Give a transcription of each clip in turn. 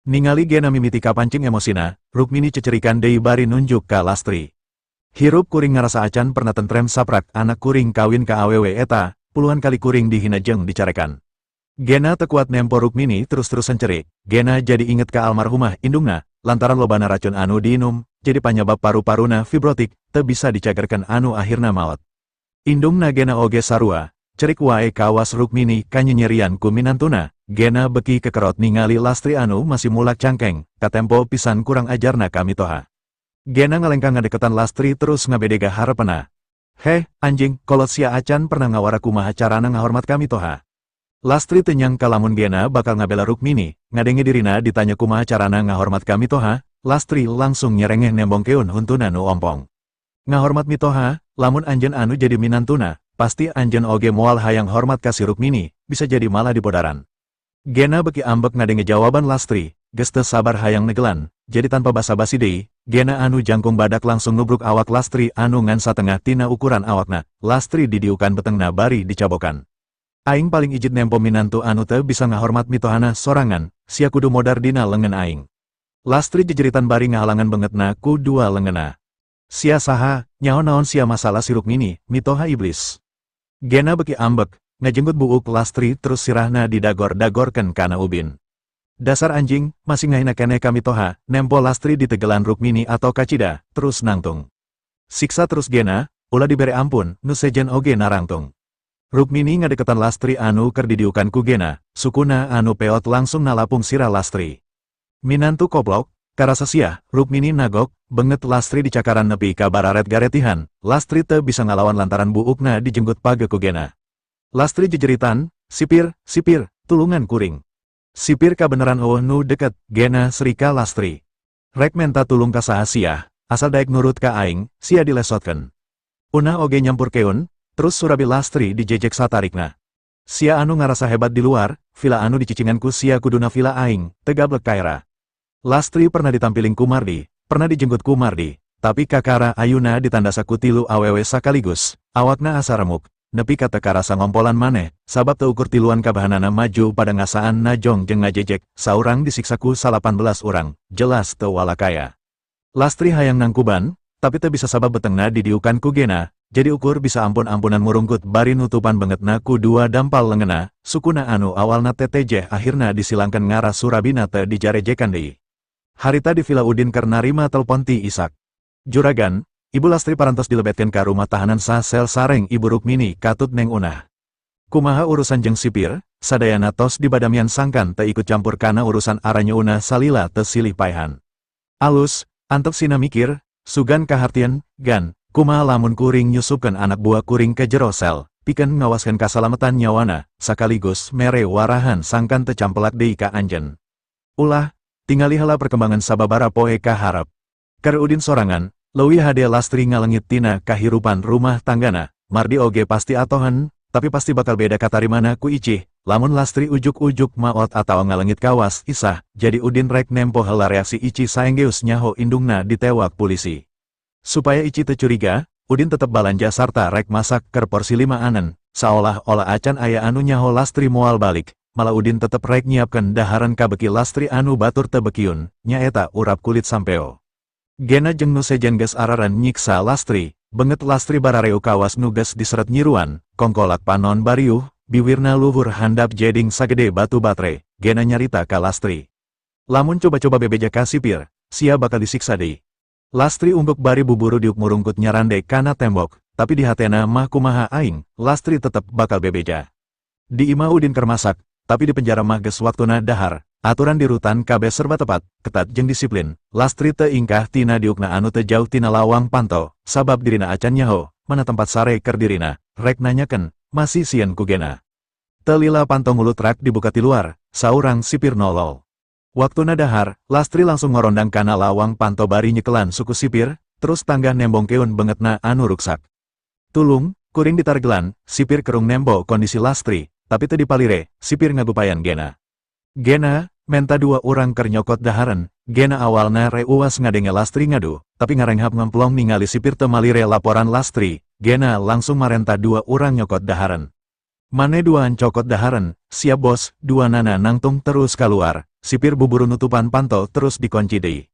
Ningali Gena mimiti kapancing emosina, Rukmini cecerikan deui bari nunjuk ka Lastri. Hirup kuring ngarasa acan pernah tentrem saprak anak kuring kawin ka awewe eta, puluhan kali kuring dihina jeung dicarekan. Gena teu kuat nempo Rukmini terus-terusan cerik, Gena jadi inget ka almarhumah indungna, lantaran lobana racun anu diinum, jadi panyabab paru-paruna fibrotik, teu bisa dicagerkeun anu akhirna maot. Indungna Gena oge sarua, cerik wae kawas Rukmini kanyenyerian ku minantuna. Gena beki kekerot ningali Lastri anu masih mulak cangkeng, katempo pisan kurang ajarna ka mitoha. Gena ngalengkang ngadeketan Lastri terus ngabedega harepena. "Heh, anjing, kolot sia acan pernah ngawara kumaha carana ngahormat ka mitoha." Lastri teu nyangka lamun Gena bakal ngabela Rukmini, ngadenge dirina ditanya kumaha carana ngahormat ka mitoha, Lastri langsung nyerengeh nembongkeun huntuna nu ompong. "Ngahormat mitoha, lamun anjeun anu jadi minantuna, pasti anjeun oge moal hayang hormat ka si Rukmini, bisa jadi malah dibodaran." Gena beki ambek ngadenge jawaban Lastri, geus teu sabar hayang negelan, jadi tanpa basa-basi deui, Gena anu jangkung badak langsung nubruk awak Lastri anu ngan satengah tina ukuran awakna, Lastri didiukan betengna bari dicabokan. "Aing paling ijid nempo minantu anu teu bisa ngahormat mitohana sorangan, sia kudu modar dina lengen aing." Lastri jejeritan bari ngahalangan bengetna ku dua lengenna. "Sia saha, nyaho naon sia masalah si Rukmini, mitoha iblis?" Gena beki ambek, ngajenggut buuk Lastri terus sirahna didagor-dagorkeun kana ubin. "Dasar anjing, masih ngahina keneh ka mitoha," nempo Lastri ditegelan Rukmini atau kacida, terus nangtung. "Siksa terus Gena, ulah dibere ampun, nu sejen oge narangtung." Rukmini ngadeketan Lastri anu keur didiukan ku Gena, sukuna anu peot langsung nalapung sirah Lastri. "Minantu koplok, karasa sia," Rukmini nagok, benget Lastri dicakaran nepi ka bararet garetihan, Lastri teu bisa ngalawan lantaran buukna dijenggut page ku Gena. Lastri jejeritan, "Sipir, sipir, tulungan kuring." Sipir kabeneran euweuh nu deket, Gena seri ka Lastri. "Rek menta tulung ka saha sia, asal daek nurut ka aing, sia dilesotkeun. Unah oge nyampurkeun," terus surabi Lastri dijejek satarikna. "Sia anu ngarasa hebat di luar, vila anu dicicingan ku sia kuduna vila aing, teu gablek kaera." Lastri pernah ditampiling ku Mardi, pernah dijenggut ku Mardi, tapi kakara ayuna ditandasa ku tilu awewe sakaligus, awakna asa remuk, nepi ka teu karasa ngompolan maneh, sabab teu ukur tiluan kabahanana maju pada ngasaan najong jeung ngajejek, saurang disiksa ku 18 urang, jelas teu walakaya. Lastri hayang nangkuban, tapi teu bisa sabab betengna didiukan ku Gena, jadi ukur bisa ampun-ampunan murungkut bari nutupan bengetna ku dua dampal lengena, sukuna anu awalna tetejeh akhirna disilangkan ngarah surabina teu dijarejekan deui. Harita di Villa Udin keur narima telpon ti Isak. "Juragan, Ibu Lastri parantos dilebetkeun ka rumah tahanan sasel sareng Ibu Rukmini," katut Neng Unah. "Kumaha urusan jeung sipir?" "Sadayana tos dibadamian sangkan teu ikut campur kana urusan aranjeunna salila teu silih paehan." "Alus," antep sina mikir, "sugan kahartieun, Gan, kumaha lamun kuring nyusupkeun anak buah kuring ke jero sel, pikeun ngawaskeun kasalametan nyawana, sakaligus mere warahan sangkan teu campelak deui ka anjeun?" "Ulah, tingali heula perkembangan sababara poe ka harep." Keur Udin sorangan, leuwih hade Lastri ngalengit tina kahirupan rumah tanggana, Mardi oge pasti atohan, tapi pasti bakal beda katarimana ku Icih, lamun Lastri ujuk-ujuk maot atau ngalengit kawas isah, jadi Udin rek nempo heula reaksi Ici saenggeus nyaho indungna ditewak pulisi. Supaya Ici teu curiga, Udin tetep balanja sarta rek masak keur porsi limaanan, saolah-olah acan aya anu nyaho Lastri moal balik, malah Udin tetep rek nyiapkeun daharan kabeki Lastri anu batur teu bekiun, nyaeta urap kulit sampeo. Gena jeung nu sejen geus araran nyiksa Lastri, benget Lastri barareu kawas nu geus diseret nyiruan, kongkolak panon bariuh, biwirna luhur handap jeding sagede batu batre, Gena nyarita ka Lastri. "Lamun coba-coba bebeja ka sipir, sia bakal disiksa deui." Lastri unggeuk bari buburu diuk murungkut nyarande kana tembok, tapi di hatena mah kumaha aing, Lastri tetep bakal bebeja. Di imah Udin keur masak, tapi di penjara mah geus waktuna dahar, aturan di rutan kabeh serba tepat, ketat jeung disiplin, Lastri teu ingkah tina diukna anu teu jauh tina lawang panto, sabab dirina acan nyaho, mana tempat sare keur dirina, rek nanyakeun, masih sieun ku Gena. Teu lila panto ngulutrak dibuka ti luar, saurang sipir nolol. Waktuna dahar, Lastri langsung ngorondang kana lawang panto bari nyekelan suku sipir, terus tanggah nembongkeun bengetna anu ruksak. "Tulung, kuring ditargelan," sipir kerung nembo kondisi Lastri, tapi teu dipalire, sipir ngagupayan Gena. Gena, menta dua urang keur nyokot dahareun. Gena awalna reuwas ngadenge Lastri ngadu, tapi ngarenghap ngemplong ningali sipir teu malire laporan Lastri, Gena langsung marenta dua urang nyokot dahareun. Maneh duaan cokot dahareun, siap bos, duanana nangtung terus kaluar, sipir buburu nutupan panto terus dikunci deui.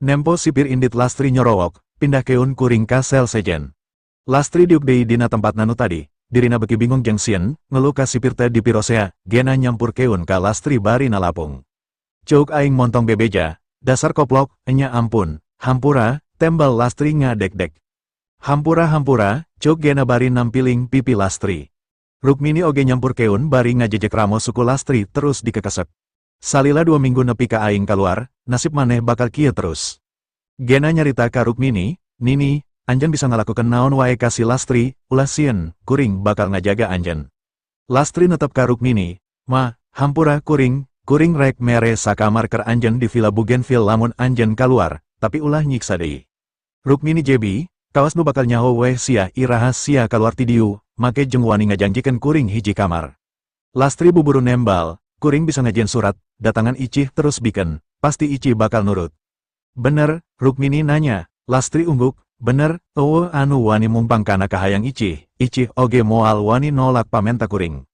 Nempo sipir indit, Lastri nyorowok, pindahkeun kuring ka sel sejen. Lastri diuk deui dina tempat nu tadi, dirina beki bingung jeung sieun, ngelu ka sipir teh dipirosea. Gena nyampurkeun ka Lastri bari nalapung. Ceuk aing montong bebeja, dasar koplok, enya ampun, hampura, tembal Lastri ngadek-dek. Hampura hampura, ceuk Gena bari nampiling pipi Lastri. Rukmini oge nyampurkeun bari ngajejek ramo suku Lastri terus dikekesek. Salila 2 minggu nepi ka aing keluar, nasib maneh bakal kieu terus. Gena nyarita ka Rukmini, Nini, anjeun bisa ngalakukan naon wae ka si Lastri, ulah sieun, kuring bakal ngajaga anjeun. Lastri netep ka Rukmini, Ma, hampura kuring, kuring rek mere sakamar keur anjeun di Villa Bougainville lamun anjeun kaluar, tapi ulah nyiksa deui. Rukmini jebi, kawas nu bakal nyaho weh sia iraha sia kaluar ti dieu, make jeung wani ngajanjikeun kuring hiji kamar. Lastri buburu nembal, kuring bisa ngajieun surat, datangan Icih terus bikeun, pasti Icih bakal nurut. Bener? Rukmini nanya. Lastri ungguk, bener, euweuh anu wani mumpang kana kahayang Icih, Icih oge moal wani nolak pamenta kuring.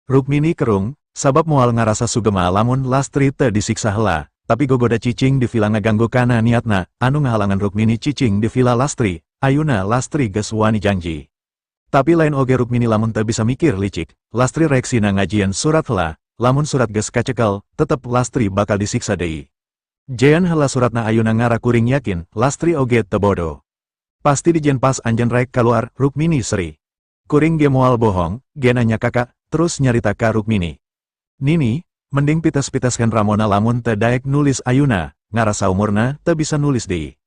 Rukmini kerung, sabab moal ngarasa sugema lamun Lastri teu disiksa heula, tapi gogoda cicing di villa ngaganggu kana niatna, anu ngahalangan Rukmini cicing di villa Lastri, ayuna Lastri geus wani janji. Tapi lain oge Rukmini lamun teu bisa mikir licik, Lastri reksina ngajieun surat heula, lamun surat geus kacekel, tetep Lastri bakal disiksa deui. Jieun heula suratna ayuna ngara kuring yakin, Lastri oge teu bodo. Pasti dijieun pas anjeun rek kaluar, Rukmini seri. Kuring ge moal bohong, Gena nyakaka, terus nyarita ka Rukmini. Nini, mending pites-piteskeun ramona lamun teu daek nulis ayuna, ngarasa umurna teu bisa nulis deui.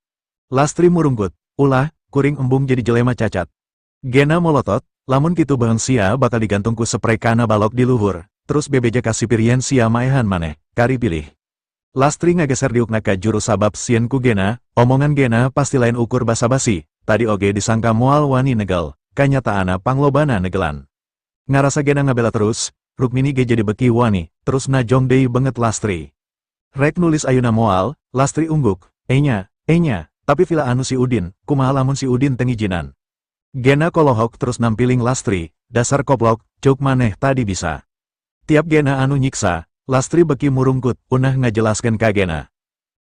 Lastri murungkut, ulah, kuring embung jadi jelema cacat. Gena molotot, lamun kitu beheung sia bakal digantung ku sepre kana balok di luhur, terus bebeja ka sipir yen sia maehan maneh, kari pilih. Lastri ngageser diukna ka juru sabab sieun ku Gena, omongan Gena pasti lain ukur basa-basi, tadi oge disangka moal wani negel, kanyataana panglobana negelan. Ngarasa Gena ngabela terus, Rukmini ge jadi beki wani, terus najong deui beungeut Lastri. Rek nulis ayuna moal, Lastri ungguk, enya, enya, tapi villa anu si Udin, kumaha lamun si Udin teu ngijinan? Gena kolohok terus nampiling Lastri, dasar koplok, ceuk maneh tadi bisa. Tiap Gena anu nyiksa, Lastri beki murungkut, unah ngajelaskeun ka Gena.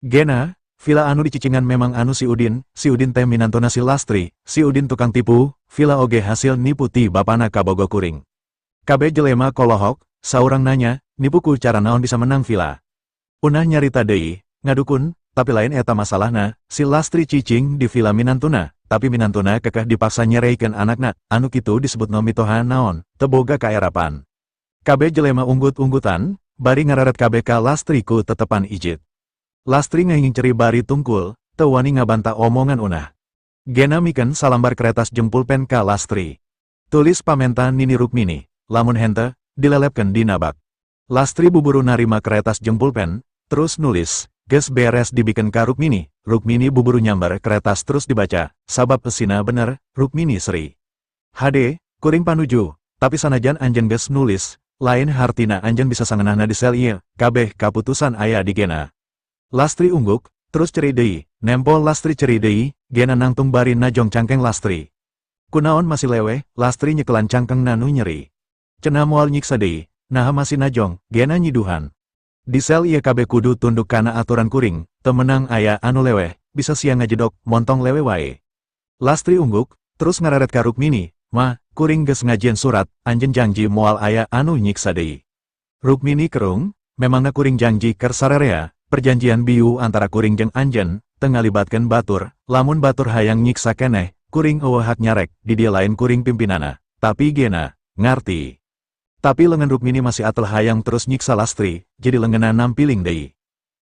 Gena, villa anu dicicingan memang anu si Udin, si Udin teh minantuna si Lastri, si Udin tukang tipu, villa oge hasil nipu ti bapana kabogo kuring. Kabeh jelema kolohok, saurang nanya, nipu ku cara naon bisa menang villa? Unah nyarita deui, ngadukun, tapi lain eta masalahna, si Lastri cicing di villa minantuna, tapi minantuna kekeh dipaksa nyereikeun anakna, anu kitu disebut mitoha naon, teu boga kaerapan. Kabeh jelema unggut-unggutan, bari ngararet kabeh ka Lastri ku tetepan ijit. Lastri ngahinging ceri bari tungkul, teu wani ngabantah omongan unah. Gena mikeun salambar keretas jeung pulpen ka Lastri. Tulis pamenta Nini Rukmini, lamun hente, dilelepkeun dina bak. Lastri buburu narima keretas jeung pulpen, terus nulis, geus beres dibikeun ka Rukmini, Rukmini buburu nyambar keretas terus dibaca, sabab esina bener, Rukmini seri. Hade, kuring panuju, tapi sanajan anjeun geus nulis, lain hartina anjeun bisa sangeunahna di sel ieu, kabeh kaputusan aya di Gena. Lastri ungguk, terus ceri deui, nempo Lastri ceri deui, Gena nangtung bari najong cangkeng Lastri. Kunaon masih leweh? Lastri nyekelan cangkeng nu nyeri. Cenah moal nyiksa deui, naha masih najong? Gena nyiduhan. Di sel ieu kabeh kudu tunduk kana aturan kuring, teu meunang aya anu leweh, bisa sia ngajedok, montong leweh wae. Lastri ungguk, terus ngararet ka Rukmini, Ma, kuring geus ngajieun surat, anjeun janji moal aya anu nyiksa deui. Rukmini kerung, memangna kuring janji keur sarerea, perjanjian biu antara kuring jeung anjeun, teu ngalibatkeun batur, lamun batur hayang nyiksa keneh, kuring euweuh hak nyarek, di dieu lain kuring pimpinana, tapi Gena, ngarti. Tapi lengan Rukmini masih atel hayang terus nyiksa Lastri, jadi lengenna nampiling deui.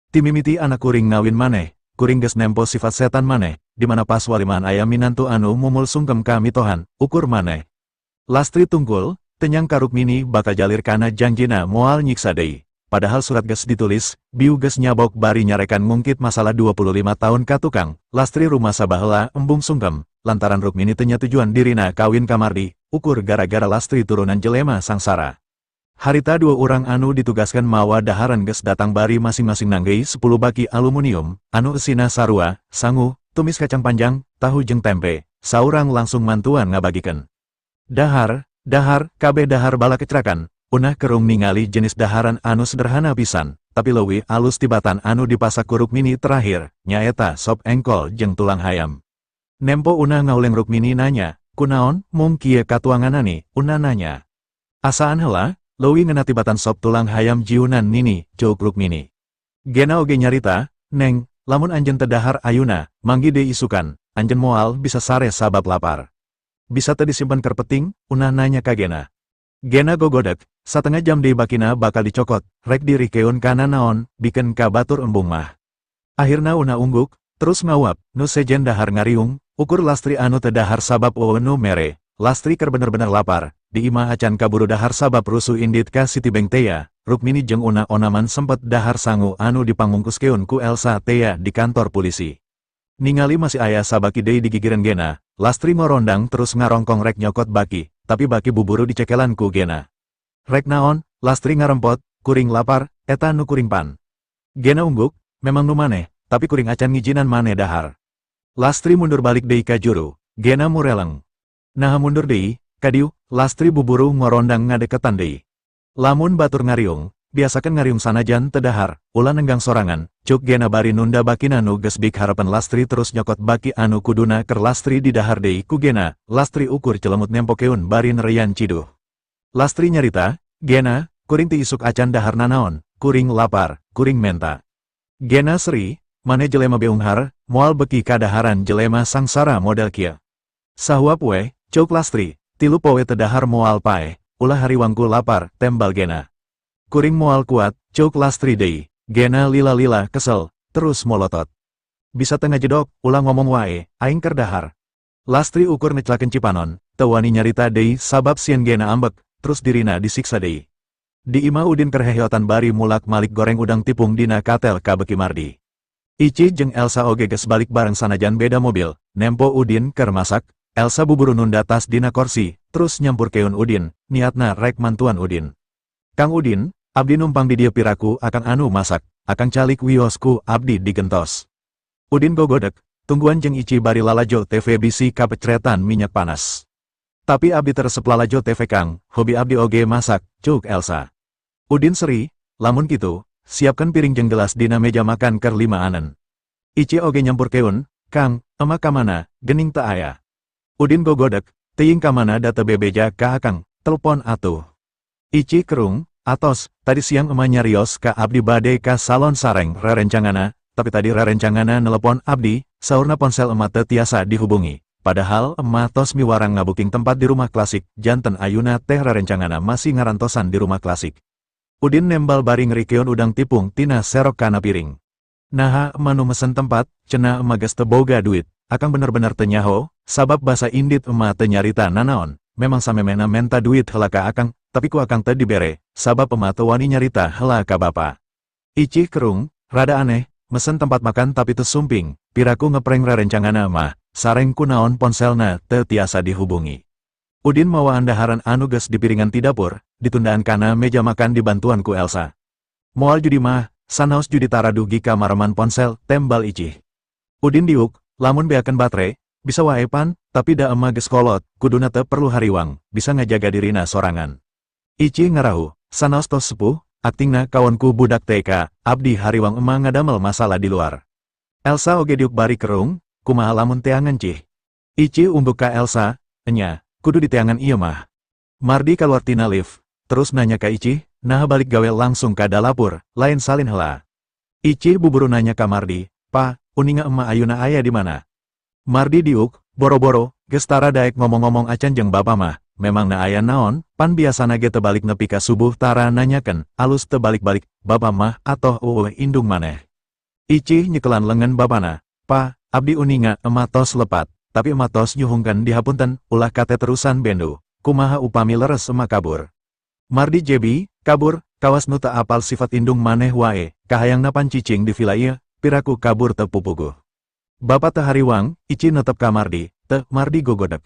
Timimiti anak kuring ngawin maneh, kuring geus nempo sifat setan maneh, di mana pas walimahan aya minantu anu mumul sungkem ka mitohan, ukur maneh. Lastri tungkul, teu nyangka Rukmini bakal jalir kana janjina moal nyiksa deui. Padahal surat geus ditulis, biu geus nyabok bari nyarekan ngungkit masalah 25 tahun ka tukang, Lastri rumasa baheula embung sungkem, lantaran Rukmini teu nyatujuan dirina kawin ka Mardi, ukur gara-gara Lastri turunan jelema sangsara. Harita dua orang anu ditugaskan mawa daharan geus datang bari masing-masing nanggei 10 baki aluminium, anu esina sarua, sangu, tumis kacang panjang, tahu jeung tempe, saurang langsung mantuan ngabagikan. Dahar, Dahar, kabeh dahar balakecrakan, Unah kerung ningali jenis daharan anu sederhana pisan, tapi leuwih alus tibatan anu dipasak ku Rukmini terakhir, nyaeta sop engkol jeung tulang hayam. Nempo Unah ngauleng Rukmini nanya, "Kunaon, mung kieu katuanganani?" Unah nanya. "Asaan heula, leuwih ngeunah tibatan sop tulang hayam jiunan Nini," ceuk Rukmini. Gena oge nyarita, "Neng, lamun anjeun teu dahar ayuna, manggih deui isukan, anjeun moal bisa sare sabab lapar." "Bisa teu disimpen keur peuting?" Unah nanya ka Gena. Gena gogodek, satengah jam deui bakina bakal dicokot, rek dirikeun kana naon, bikeun ka batur embung mah. Akhirna Unah ungguk, terus ngawap, nu sejen dahar ngariung, ukur Lastri anu teu dahar sabab euweuh nu mere. Lastri keur bener-bener lapar, di imah acan kaburu dahar sabab rusuh indit ka Citibank teya. Rukmini jeung Una onaman sempet dahar sangu anu dipangungkuskeun ku Elsa teya di kantor polisi. Ningali masih aya sabaki deui di gigireun Gena, Lastri ngorondang terus ngarongkong rek nyokot baki, tapi baki buburu dicekelan ku Gena. "Rek naon?" Lastri ngarempot, "Kuring lapar, eta nu kuring pan." Gena ungguk, "Memang nu maneh, tapi kuring acan ngijinan maneh dahar." Lastri mundur balik deui ka juru, Gena mureleng. "Naha mundur deui, kadieu?" Lastri buburu ngorondang ngadeketan deui. "Lamun batur ngariung, biasakeun ngariung sanajan teu dahar, ulah nenggang sorangan," cuk Gena bari nunda bakina nu geus bik harepan Lastri terus nyokot baki anu kuduna keur Lastri didahar deui ku Gena. Lastri ukur celemut nempokeun bari nereyan ciduh. Lastri nyarita, "Gena, kuring ti isuk acan dahar nanaon, kuring lapar, kuring menta." Gena seri, "Maneh jelema beunghar, moal beki kadaharan jelema sangsara model kieu." "Sahuap we," cuk Lastri, "3 poe teu dahar moal paeh, ulah hariwang ku lapar," tembal Gena. "Kuring moal kuat," cuk Lastri deui. Gena lila-lila kesel, terus molotot. "Bisa teu ngajedog, ulah ngomong wae, aing keur dahar." Lastri ukur neclakeun cipanon, teu wani nyarita deui sabab sieun Gena ambek, terus dirina disiksa deui. Di imah Udin keur heheotan bari mulak-malik goreng udang tipung dina katel kabeki Mardi. Ici jeung Elsa oge geus balik bareng sanajan beda mobil. Nempo Udin keur masak, Elsa buburu nunda tas dina korsi, terus nyampurkeun Udin, niatna rek mantuan Udin. "Kang Udin, abdi numpang di dieu piraku akang anu masak, akang calik wios ku abdi digentos." Udin gogodek, tungguan jeung Ici bari lalajo TV bisi kapecretan minyak panas. "Tapi abdi teu resep lalajo TV, Kang, hobi abdi oge masak," cuk Elsa. Udin seri, "Lamun kitu, siapkan piring jeung gelas dina meja makan keur limaaneun." Ici oge nyampurkeun, "Kang, emak kamana, gening teu aya?" Udin gogodek, "Teuing kamana da teu bebeja ka akang, telepon atuh." Ici kerung, "Atos, tadi siang emak nyarios ka abdi bade ka salon sareng rerencanganna, tapi tadi rerencanganna nelepon abdi, saurna ponsel emak teu tiasa dihubungi. Padahal emak tos miwarang ngabuking tempat di rumah klasik, janten ayuna teh rerencanganna masih ngarantosan di rumah klasik." Udin nembal bari ngerikeun udang tipung tina serok kana piring. "Naha emak nu mesen tempat, cenah emak geus teu boga duit, akang bener-bener teu nyaho, sabab basa indit emak teu nyarita nanaon, memang samemehna menta duit heula ka akang, tapi ku akang teu dibere, sabab emak teu wani nyarita heula ka bapa." Icih kerung, "Rada aneh, mesen tempat makan tapi teu sumping, piraku ngeprank rerencanganna mah, sareng kunaon ponselna teu tiasa dihubungi." Udin mawa daharan anu geus dipiringan ti dapur, ditundaan kana meja makan dibantuan ku Elsa. "Moal judi mah, sanaos judi tara dugi ka mareman ponsel," tembal Icih. Udin diuk, "Lamun beakeun batre, bisa wae pan, tapi da emak geus kolot, kuduna teu perlu hariwang, bisa ngajaga dirina sorangan." Icih ngarahu, "Sanaos tos sepuh, aktingna kawas ku budak TK, abdi hariwang emak ngadamel masalah di luar." Elsa oge diuk bari kerung, "Kumaha lamun teangan, Cih?" Icih ungguk ka Elsa, "Enya, kudu diteangan ieu mah." Mardi keluar tina lift, terus nanya ka Icih, "Naha balik gawe langsung ka dalapur, lain salin hela?" Icih buburu nanya ka Mardi, "Pa, uninga emak ayuna aya di mana?" Mardi diuk, "Boro-boro, geus tara daek ngomong-ngomong acan jeung bapa mah, memang na aya naon, pan biasana ge teu balik nepi ka subuh tara nanyakeun, alus teu balik-balik, bapa mah atoh euweuh indung maneh." Icih nyekelan lengan bapana, "Pa, abdi uninga emak tos lepat, tapi emak tos nyuhunkeun dihapunten, ulah kate terusan bendu, kumaha upami leres emak kabur?" Mardi jebi, "Kabur, kawas nu teu apal sifat indung maneh wae, kahayangna pan cicing di villa ieu, piraku kabur teu pupuguh." "Bapak teu hariwang?" Ici netep ka Mardi. "Teu," Mardi gogodek.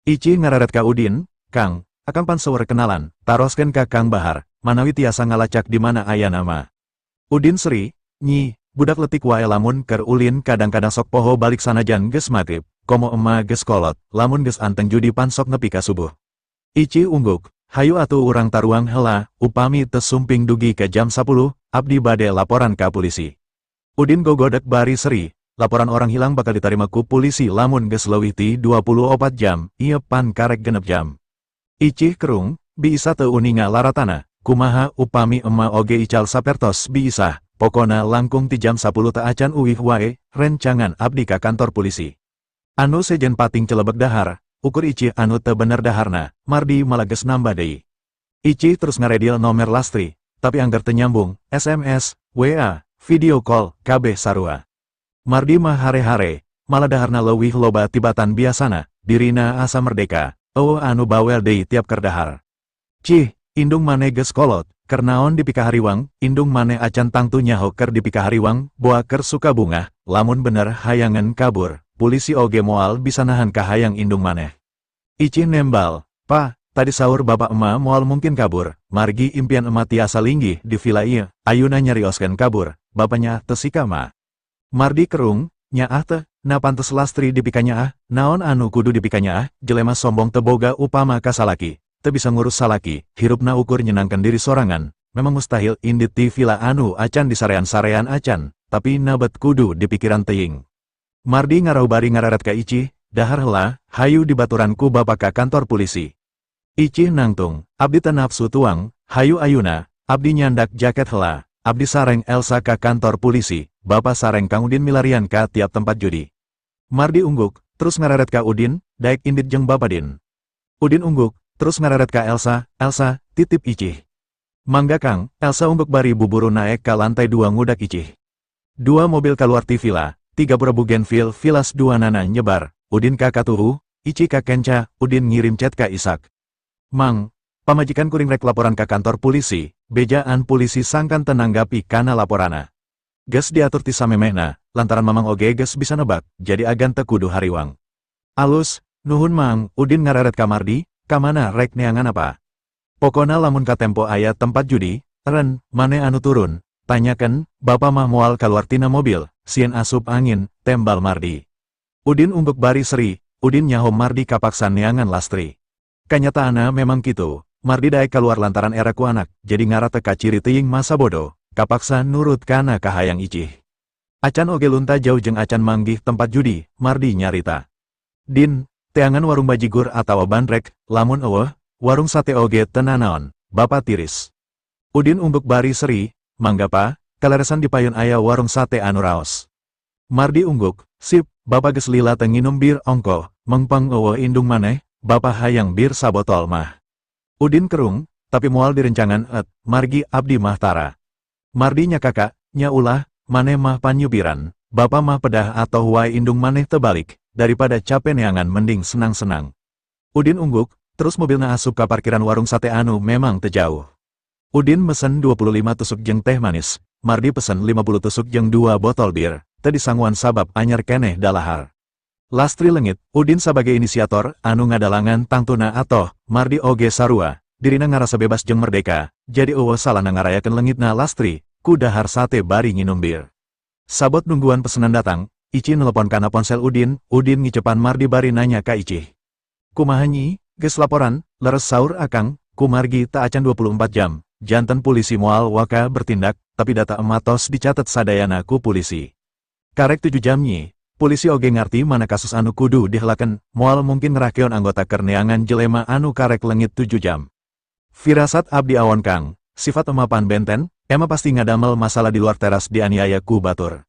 Ici ngararet ka Udin, "Kang, akang pan seueur kenalan, taroskeun ka Kang Bahar, manawi tiasa ngalacak di mana ayana mah." Udin seri, "Nyi, budak letik wae lamun keur ulin kadang-kadang sok poho balik sanajan geus magrib, komo emak geus kolot, lamun geus anteng judi pan sok nepi ka subuh." Icih ungguk, hayu atuh urang taruang hela, upami teu sumping dugi ke jam 10, abdi bade laporan ka polisi. Udin gogodek bari seri, laporan orang hilang bakal diterima ku polisi lamun geus leuwih ti 24 jam, ieu pan karek 6 jam. Icih kerung, Bi Isah teu uninga laratana, kumaha upami ema oge ical sapertos Bi Isah, pokona langkung ti jam 10 teu acan uih wae, rencangan abdi ka kantor polisi. Anu sejen pating celebek dahar, ukur Icih anu teu bener daharna, Mardi malah geus nambah deui. Icih terus ngaredial nomer Lastri, tapi angger teu nyambung, SMS, WA, video call, kabeh sarua. Mardi mah hare-hare, malah daharna leuwih loba tibatan biasana, dirina asa merdeka, euweuh anu bawel deui tiap keur dahar. Cih, indung maneh geus kolot, keur naon dipikahariwang, indung maneh acan tangtu nyaho keur dipikahariwang, boa keur suka bungah, lamun bener hayangeun kabur, pulisi oge moal bisa nahan kahayang indung maneh. Icih nembal, Pa, tadi saur bapak ema moal mungkin kabur, margi impian ema tiasa linggih di villa ieu, ayuna nyarioskeun kabur, bapaknya teu sika ma. Mardi kerung, nyaah teh, na pantes Lastri dipikanyaah, naon anu kudu dipikanyaah, jelema sombong teu boga upama ka salaki, teu bisa ngurus salaki, hirupna ukur nyenangkan diri sorangan, memang mustahil indit ti villa anu acan disarean-sarean acan, tapi na bet kudu dipikiran teuing. Mardi ngarau bari ngareret ka Icih, dahar hela, hayu dibaturan ku bapak ka kantor polisi. Icih nangtung, abdi teu nafsu tuang, hayu ayuna, abdi nyandak jaket hela, abdi sareng Elsa ka kantor polisi, bapak sareng Kang Udin milarian ka tiap tempat judi. Mardi ungguk, terus ngareret ka Udin, daek indit jeung Bapak Din. Udin ungguk, terus ngareret ka Elsa, Elsa, titip Icih. Mangga Kang, Elsa ungguk bari buburu naek ka lantai 2 ngudak Icih. Dua mobil keluar ti villa, tiga bougenville villas dua nana nyebar, Udin ka katuhu, Icih ka kenca, Udin ngirim chat ka Isak. Mang, pamajikan kuring rek laporan ka kantor polisi, bejaan polisi sangkan teu nanggapi kana laporana. Ges diatur ti samemehna, lantaran mamang oge ges bisa nebak, jadi agan teu kudu hariwang. Alus, nuhun Mang, Udin ngareret ka Mardi, kamana rek neangan apa? Pokona lamun katempo aya tempat judi, ren, maneh anu turun, tanyakan, bapak mah moal kaluar tina mobil, sieun asup angin, tembal Mardi. Udin ungguk bari seri, Udin nyaho Mardi kapaksa neangan Lastri. Kanyataana memang kitu, Mardi daek keluar lantaran era ku anak, jadi ngara teu kaciri teuing masa bodoh, kapaksa nurut kana kahayang Icih. Acan oge lunta jauh jeung acan manggih tempat judi, Mardi nyarita. Din, teangan warung bajigur atawa bandrek, lamun euweuh, warung sate oge teu nanaon, bapak tiris. Udin ungguk bari seri, mangga Pa, kaleresan di payun aya warung sate anu raos. Mardi ungguk, sip, bapak geus lila teu nginum bir ongkoh, mengpeng euweuh indung maneh, bapak hayang bir sabotol mah. Udin kerung, tapi moal direncangan et, margi abdi mah tara. Mardi nya kakak, nya ulah, maneh mah panyubiran, bapak mah pedah atau wae indung maneh tebalik, daripada capek neangan mending senang-senang. Udin ungguk, terus mobilna asup ka parkiran warung sate anu memang teu jauh. Udin mesen 25 tusuk jeung teh manis, Mardi pesen 50 tusuk jeung 2 botol bir, teu disanguan sabab anyar keneh dalahar. Lastri lengit, Udin sabagai inisiator, anu ngadalangan tangtuna atoh, Mardi oge sarua, dirina ngarasa bebas jeung merdeka, jadi euweuh salahna ngarayakeun lengitna Lastri, ku dahar sate bari nginum bir. Sabot nungguan pesenan datang, Icih nelepon kana ponsel Udin, Udin ngicepan Mardi bari nanya ka Icih. Kumaha Nyi, geus laporan, leres saur akang, kumargi teu acan 24 jam, janten polisi moal waka bertindak, tapi data ema tos dicatet sadayana ku polisi. Karek 7 jam Nyi, polisi oge ngarti mana kasus anu kudu dihelakeun, moal mungkin ngerakeun anggota keur neangan jelema anu karek lengit 7 jam. Firasat abdi awon Kang, sifat ema pan benten, ema pasti ngadamel masalah di luar teras dianiaya ku batur.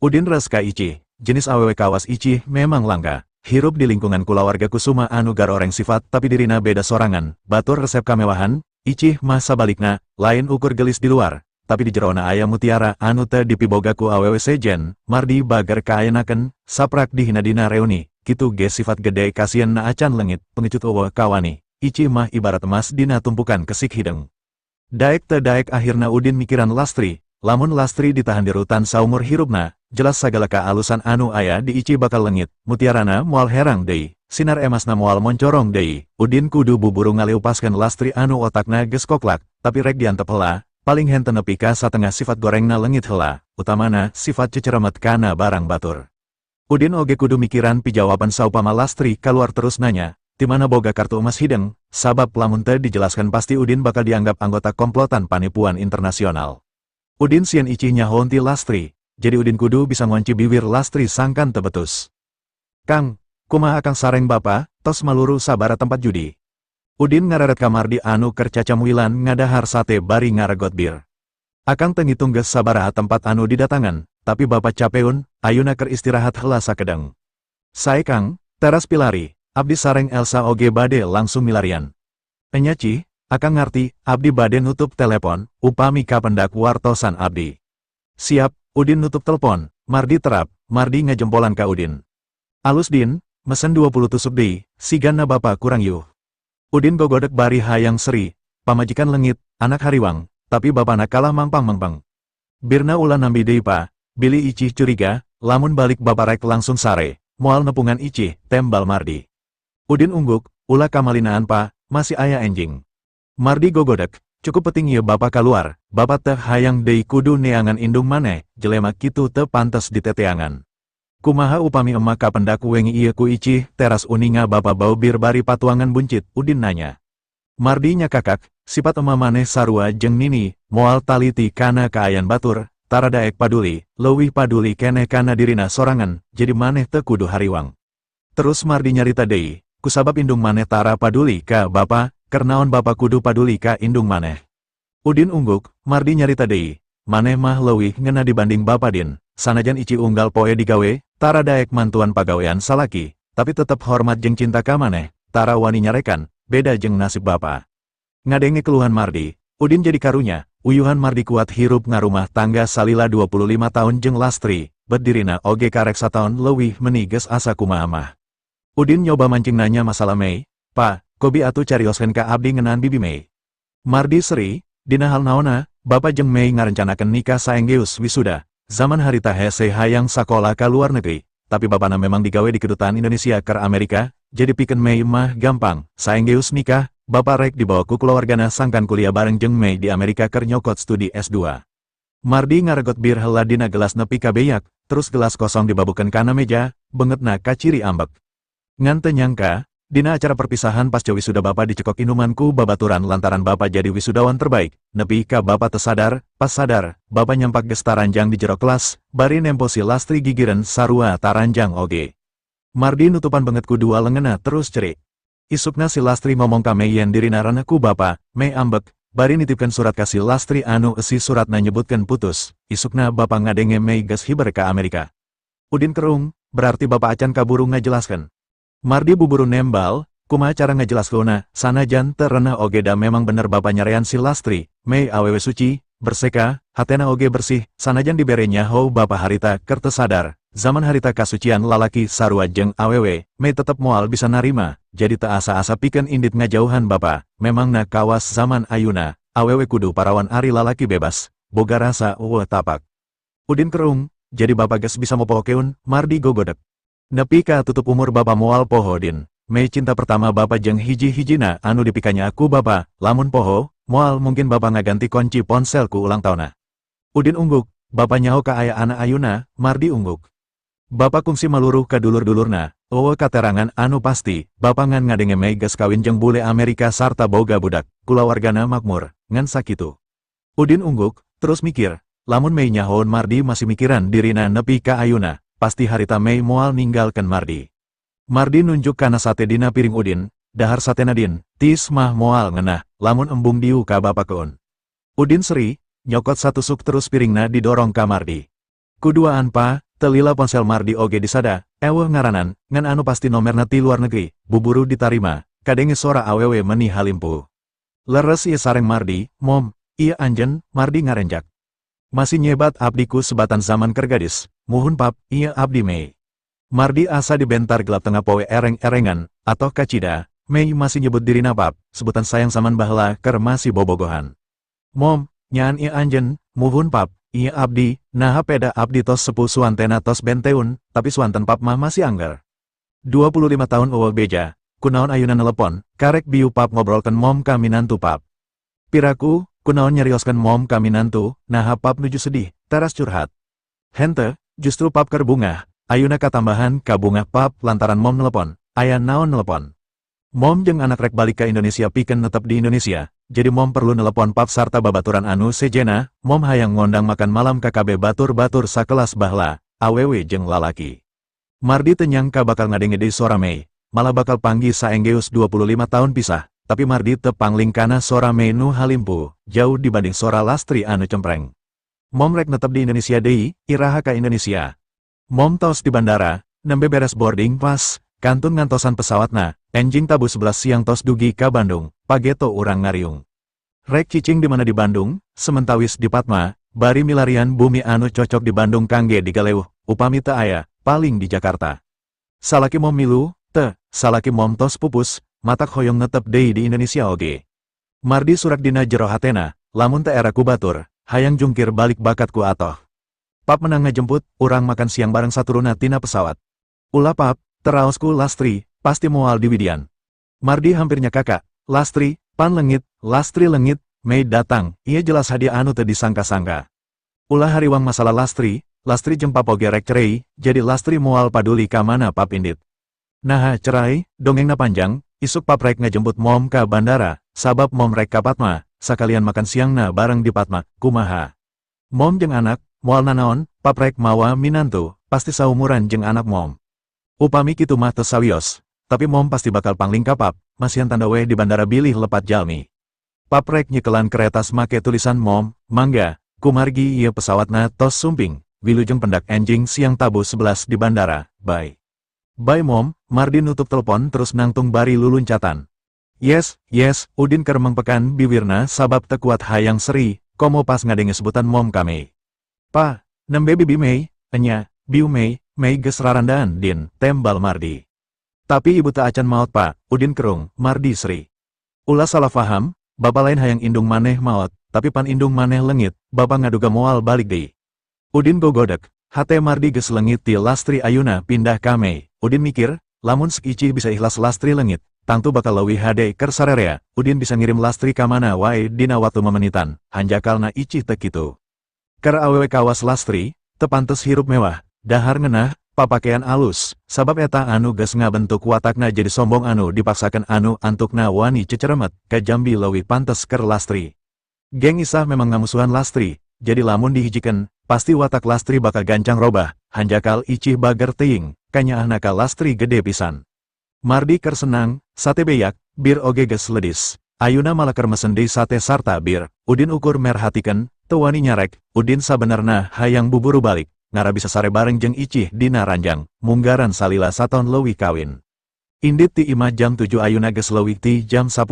Udin res ka Icih, jenis awewe kawas Icih memang langka. Hirup di lingkungan kulawarga Kusuma anu garoreng sifat tapi dirina beda sorangan, batur resep kamewahan, Icih mah sabalikna, lain ukur gelis di luar, tapi di jerona aya mutiara anu teu dipiboga ku awewe sejen, Mardi bager kaayenakeun, saprak dihina dina reuni, kitu ge sifat gede kasieun na acan lengit, pengecut euweuh kawani, Icih mah ibarat emas dina tumpukan kesik hideung. Daek teu daek akhirna Udin mikiran Lastri, lamun Lastri ditahan di rutan saumur hirupna, jelas sagala kaalusan anu aya di Icih bakal lengit, mutiarana moal herang deui, sinar emasna moal moncorong deui, Udin kudu buburu ngaleupaskeun Lastri anu otakna geus koklak, tapi rek diantep heula, paling henteu nepi ka satengah sifat gorengna lengit heula, utamana sifat ceceremet kana barang batur. Udin oge kudu mikiran pijawaban saupama Lastri kaluar terus nanya, Timana boga kartu emas hideng, sabab lamun teu dijelaskan pasti Udin bakal dianggap anggota komplotan panipuan internasional. Udin sieun Icih nyahoon ti Lastri, jadi Udin kudu bisa ngonci bibir Lastri sangkan teu betus. Kang, kumaha akang sareng bapa, tos maluru sabaraha tempat judi? Udin ngareret ka Mardi anu keur cacamuilan ngadahar sate bari ngaregot bir. Akang teu ngitung geus sabaraha tempat anu didatangan, tapi bapak capeun, ayuna keur istirahat heula sakedeng. Sae Kang, teras pilari, abdi sareng Elsa oge bade langsung milarian. Enya Cih, akang ngarti, abdi bade nutup telepon, upami kapendak wartosan abdi. Siap, Udin nutup telepon, Mardi terap, Mardi ngajempolan ka Udin. Alus Din, mesen 20 tusuk deui, sigana bapak kurang yuh. Udin gogodek bari hayang seri, pamajikan leungit, anak hariwang, tapi bapana kalah mangpang-mangpang. Birna ulah nambi deui Pa, bilih Icih curiga, lamun balik bapak rek langsung sare, moal nepungan Icih, tembal Mardi. Udin ungguk, ulah kamalinaan Pa, masih aya enjing. Mardi gogodek, cukup penting ieu bapak keluar, bapak teh hayang deui kudu neangan indung maneh, jelema kitu teu pantes diteteangan. Kumaha upami emak kapendak wengi ieu ku Icih, teras uninga bapak bau bir bari patuangan buncit, Udin nanya. Mardi nyakakak, sifat emak maneh sarua jeung Nini, moal taliti kana kaayan batur, tara daek paduli, leuwih paduli keneh kana dirina sorangan, jadi maneh teu kudu hariwang. Terus Mardi nyarita deui, kusabab indung maneh tara paduli ka bapa, kernaon bapa kudu paduli ka indung maneh. Udin ungguk, Mardi nyarita deui, maneh mah leuwih ngena dibanding bapa Din, sanajan Icih unggal poe digawe, tara daek mantuan pagawean salaki, tapi tetep hormat jeung cinta ka maneh, tara wani nyarekan, beda jeung nasib bapa. Ngadenge keluhan Mardi, Udin jadi karunya, uyuhan Mardi kuat hirup ngarumah tangga salila 25 tahun jeung Lastri, bet dirina oge karek sataon leuwih meni geus asa kumaha mah. Udin nyoba mancing nanya masalah Mei, Pa, kobi atuh carioskeun ka abdi ngeunaan bibi Mei. Mardi seri, dina hal naonna, bapa jeung Mei ngarencanakeun nikah saenggeus wisuda, zaman harita hese hayang sakola ka luar negeri, tapi bapana memang digawe di kedutaan Indonesia ke Amerika, jadi pikeun Mei mah gampang, saenggeus nikah, bapak rek dibawa ku kulawargana sangkan kuliah bareng jeung Mei di Amerika keur nyokot studi S2. Mardi ngaregot bir heula dina gelas nepi ka beyak, terus gelas kosong dibabukeun kana meja, beungeutna kaciri ambek. Ngan teu nyangka, dina acara perpisahan pasca wisuda bapak dicekok inuman ku babaturan lantaran bapak jadi wisudawan terbaik, nepi ka bapak tersadar, pas sadar, bapak nyampak geus taranjang di jero kelas, bari nempo si Lastri gigireun sarua taranjang oge. Mardi nutupan beungeut ku dua leungeunna terus cerik. Isukna si Lastri ngomong ka Mei yen dirina reneh ku bapa, Mei ambek, bari nitipkeun surat ka si Lastri anu eusi suratna nyebutkeun putus, isukna bapa ngadenge Mei geus hiber ka Amerika. Udin kerung, berarti bapak acan kaburu ngajelaskeun. Mardi buburu nembal, kumaha cara ngajelaskeunna, sanajan teu reneh oge da memang bener bapa nyarean si Lastri, Mei awewe suci, berseka, hatena oge bersih, sanajan dibere nyaho bapa harita keur teu sadar, zaman harita kasucian lalaki sarua jeung awewe, Mei tetep moal bisa narima, jadi teu asa-asa pikeun indit ngajauhan bapa, memangna kawas zaman ayuna, awewe kudu parawan ari lalaki bebas, boga rasa euweuh tapak. Udin kerung, jadi bapa geus bisa mopohokeun, Mardi gogodek. Nepi ka tutup umur bapa moal poho Din, Mei cinta pertama bapa jeung hiji-hijina anu dipikanyaah ku bapa, lamun poho, moal mungkin bapa ngaganti kunci ponsel ku ulang tahunna. Udin ungguk, bapa nyaho ka aya anak ayuna, Mardi ungguk. Bapa kungsi maluruh ka dulur-dulurna, euweuh katerangan anu pasti, bapa ngan ngadenge Mei geus kawin jeung bule Amerika sarta boga budak, kulawargana makmur, ngan sakitu. Udin ungguk, terus mikir, lamun Mei nyahoon Mardi masih mikiran dirina nepi ka ayuna, pasti harita Mei moal ninggalkeun Mardi. Mardi nunjuk kana sate dina piring Udin, dahar satena Din, tiis mah moal ngeunah, lamun embung diu ka bapa keun. Udin seri, nyokot satusuk terus piringna didorong ka Mardi. Kuduaan Pa, teu lila ponsel Mardi oge disada, euweuh ngaranan, ngan anu pasti nomerna ti luar negeri, buburu ditarima, kadenge sora awewe meni halimpu. Leres ieu sareng Mardi, Mom, ieu anjeun, Mardi ngarenjak. Masih nyebat abdi ku sebatan zaman keur gadis, muhun Pap, ieu abdi Mei. Mardi asa dibentar gelap tengah poe ereng-erengan, atau kacida, Mei masih nyebut dirina Pap, sebutan sayang zaman baheula keur masih bobogohan. Mom, nyaan ieu anjeun, muhun Pap, ieu abdi, naha peda abdi tos sepuh suantena tos benteun, tapi suanten Pap mah masih angger. 25 tahun euweuh beja, kunaon ayuna nelepon, karek biu Pap ngobrolkeun Mom ka minantu Pap. Piraku, kunaon nyarioskeun Mom ka minantu, naha Pap nuju sedih, teras curhat. Hente, justru Pap keur bungah, ayuna katambahan ka bungah Pap lantaran Mom nelepon, aya naon nelepon. Mom jeung anak rek balik ka Indonesia pikeun netep di Indonesia, jadi Mom perlu nelepon Pap sarta babaturan anu sejenna. Mom hayang ngondang makan malam ka kabeh batur-batur sakelas bahla, awewe jeung lalaki. Mardi teu nyangka bakal ngadenge deui sora Mei, malah bakal panggih saenggeus 25 tahun pisah, tapi Mardi teu pangling kana sora Mei nu halimpu, jauh dibanding sora Lastri anu cempreng. Mom rek netep di Indonesia deui, iraha ka Indonesia? Mom tos di bandara, nembe beres boarding pass, kantun ngantosan pesawatna, enjing tabuh 11 siang tos dugi ka Bandung, pageto urang ngariung. Rek cicing di mana di Bandung, sementawis di Padma, bari milarian bumi anu cocok di Bandung kangge digaleuh, upami teu aya, paling di Jakarta. Salaki Mom milu, teu, salaki Mom tos pupus, matak hoyong netep deui di Indonesia oge. Mardi surak dina jero hatena, lamun teu era ku batur, hayang jungkir balik bakat ku atoh. Pap menang ngajemput, urang makan siang bareng saturunna tina pesawat. Ulah, Pap, teraos ku Lastri, pasti moal diwidian. Mardi hampir nyakaka, Lastri, pan leungit, Lastri leungit, Mei datang, ieu jelas hadiah anu teu disangka-sangka. Ulah hariwang masalah Lastri, Lastri jeung Pap oge rek cerai, jadi Lastri moal paduli ka mana Pap indit. Naha cerai, dongengna panjang, isuk Pap rek ngajemput Mom ka bandara, sabab Mom rek ka Padma, sakalian makan siangna bareng di Padma, kumaha? Mom jeung anak, moal nanaon, Pap rek mawa minantu, pasti saumuran jeung anak Mom. Upami kitu mah teu sawios, tapi Mom pasti bakal pangling ka Pap, masihan tanda weh di bandara bilih lepat jalmi. Pap rek nyekelan keretas make tulisan Mom, mangga, kumargi ieu pesawatna tos sumping, wilujeng pendak enjing siang tabuh 11 di bandara, bye. Bye, Mom, Mardi nutup telepon terus nangtung bari luluncatan. Yes, Udin keur mengpekan biwirna sabab teu kuat hayang seri, komo pas ngadenge sebutan Mom ka Mei. Pa, nembe bibi Mei, enya, biu Mei, Mei geus rarandaan, Din, tembal Mardi. Tapi ibu teu acan maot, Pa, Udin kerung, Mardi seri. Ulah salah faham, Bapak lain hayang indung maneh maot, tapi pan indung maneh leungit, Bapak ngaduga moal balik deui. Udin gogodek, hate Mardi geus leungit ti Lastri ayuna pindah ka Mei. Udin mikir, lamun sek Icih bisa ikhlas Lastri leungit, tangtu bakal leuwih hade keur sarerea. Udin bisa ngirim Lastri ka mana wae dina waktu memenitan, hanjakalna Icih teu kitu. Keur awewe kawas Lastri, teu pantes hirup mewah, dahar ngeunah, papakean alus, sabab eta anu geus ngabentuk watakna jadi sombong anu dipaksakeun anu antukna wani ceceremet, kajambi leuwih pantes keur Lastri. Geng Isah memang ngamusuhan Lastri, jadi lamun dihijikeun, pasti watak Lastri bakal gancang robah, hanjakal Icih bager teuing, kanyaahna ka Lastri gede pisan. Mardi keur senang, sate beak, bir oge geus ledis. Ayuna malah keur mesen deui sate sarta bir, Udin ukur merhatikeun, teu wani nyarek, Udin sabenerna hayang buburu balik, ngarah bisa sare bareng jeung Icih dina ranjang, munggaran salila sataun leuwih kawin. Indit ti imah jam 7, ayuna geus leuwih ti jam 10,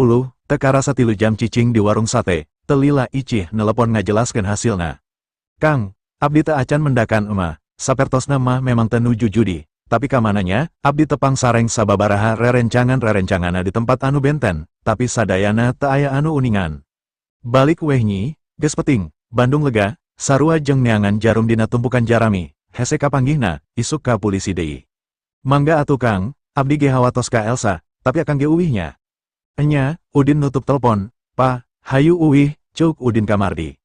teu karasa 3 jam cicing di warung sate, teu lila Icih nelepon ngajelaskeun hasilna. Kang, abdi teu acan mendakan ema, sapertosna mah memang teu nuju judi, tapi kamananya, abdi tepang sareng sababaraha rerencangan-rerencanganna di tempat anu benten, tapi sadayana teu aya anu uningan. Balik weh nyi, geus peuting, Bandung lega, sarua jeung neangan jarum dina tumpukan jarami, hese kapanggihna, isuk ka pulisi deui. Mangga atuh Kang, abdi ge hawatos ka Elsa, tapi akang ge uwih nya. Enya, Udin nutup telepon, Pa, hayu uwih, ceuk Udin ka Mardi.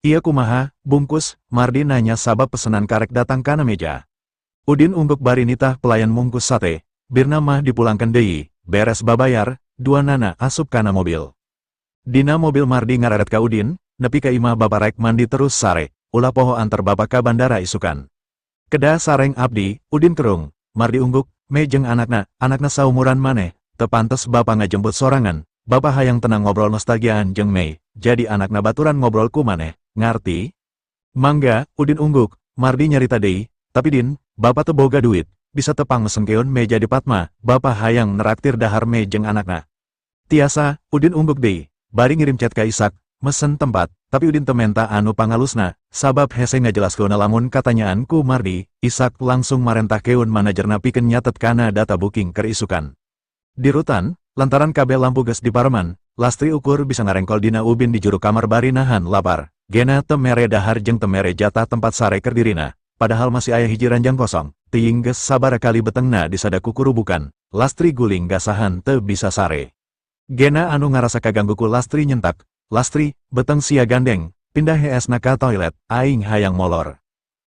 Ieu kumaha, bungkus, Mardi nanya sabab pesenan karek datang kana meja. Udin ungguk bari nitah pelayan mungkus sate, birna mah dipulangkeun deui, beres babayar, duanana asup kana mobil. Dina mobil Mardi ngararet ka Udin, nepi ka imah Bapak rek mandi terus sare, ulah poho antar Bapak ka bandara isukan. Kedah sareng abdi, Udin kerung, Mardi ungguk, Mei jeung anakna, anakna saumuran maneh, teu pantes Bapak ngajemput sorangan, Bapak hayang tenang ngobrol nostalgiaan jeung Mei, jadi anakna baturan ngobrol ku maneh, ngarti? Mangga, Udin ungguk, Mardi nyarita deui, tapi Din, Bapak teu boga duit, bisa teu pangmesenkeun meja di Padma, Bapak hayang neraktir dahar Mei jeung anakna. Tiasa, Udin ungguk deui, bari ngirim chat ka Isak, mesen tempat, tapi Udin teu menta anu pangalusna, sabab hese ngajelaskeun lamun katanyaan ku Mardi, Isak langsung marentahkeun manajerna pikeun nyatet kana data booking keur isukan. Di rutan, lantaran kabeh lampu geus dipareman, Lastri ukur bisa ngarengkol dina ubin di juru kamar bari nahan lapar. Gena teu mere dahar jeung teu mere jatah tempat sare keur dirina, padahal masih aya hiji ranjang kosong, teuing geus sabaraha kali betengna disada ku kurubukan, Lastri guling gasahan teu bisa sare. Gena anu ngarasa kaganggu ku Lastri nyentak, Lastri, beteng sia gandeng, pindah heesna ka toilet, aing hayang molor.